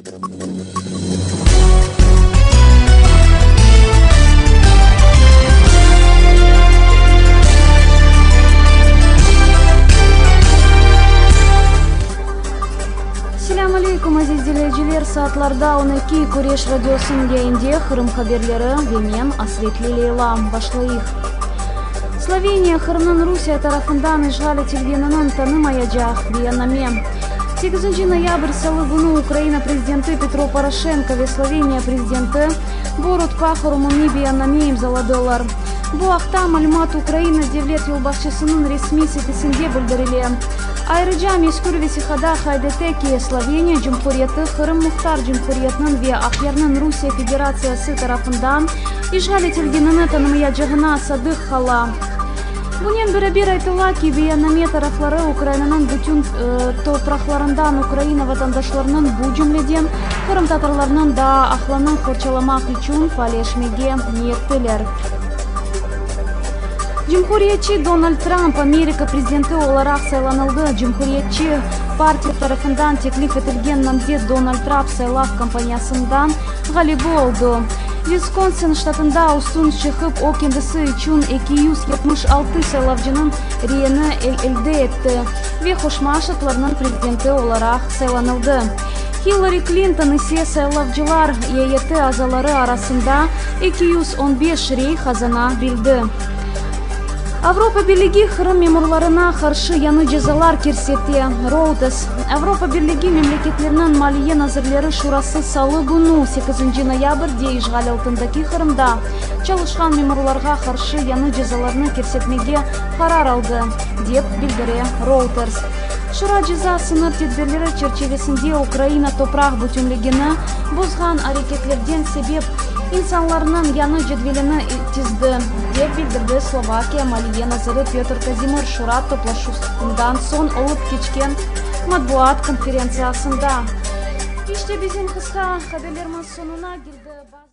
Selâm aleykum, aziz diñleyiciler! Saatlarda 12, Küreş radiosınıñ yayında Qırım haberleri ve men, Asretli Leyla. Başlayıq. Sloveniya Qırımnıñ Rusiye tarafından işğal etilgeniniñ tanımayacaq, beyanname. Sekizinci noyabr salı künü Ukraina prezidenti Petro Poroşenko ve Sloveniya prezidenti Borut Pahor umumiy beyanname imzaladılar. Bu aqta malümat Ukraina devlet yolbaşçısınıñ resmiy sitesinde bildirile. Ayrıca mezkür vesiqada qayd ete ki, Sloveniya Cumhuriyeti Qırım Muhtar Cumhuriyetiniñ ve Aqyarnıñ Rusiye Federatsiyası tarafından işğal etilgenini tanımayacağına sadıq qala. Bunen beraber aytıla ki, beyanname tarafları Ukrainanıñ bütün topraqlarından Ukraina vatandaşlarınıñ, bu cümleden qırımtatarlarnıñ da aqlarını qorçalamaq içün faalleşmege niyetliler. Cumhuriyetçi Donald Tramp Amerika prezidenti olaraq saylanıldı. Cumhuriyetçi partiya tarafından teklif etilgen namzet Donald Trap saylav kampaniyasından ğalibi oldı. Viskonsin ştatında üstün çıqıp, o, kendisi içün 276 saylavcınıñ reyini elde etti ve Qoşma Ştatlarnıñ prezidenti olaraq saylanıldı. Hillari Klinton ise saylavcılar eyeti azaları arasında 215 rey qazana bildi. Avropa Birligi Qırım memurlarına qarşı yañı cezalar kirsete, Reuters. Avropa Birligi memleketleriniñ maliye nazirleri şurası salı künü, sekizinci noyabrde işğal altındaki Qırımda çalışqan memurlarğa qarşı yañı cezalarnı kirsetmege qarar aldı, dep bildire Reuters. Şura ceza sıñır tedbirleri çerçivesinde Ukraina topraq bütünligini bozğan areketlerden sebep insanlarnıñ yañı cedvelini tizdi, dep bildirdi Slovakiya maliye naziri Petr Kazimir şura toplaşuvından soñ olıp keçken matbuat konferentsiyasında. İşte, bizim qısqa haberlerimiz soñuna keldi.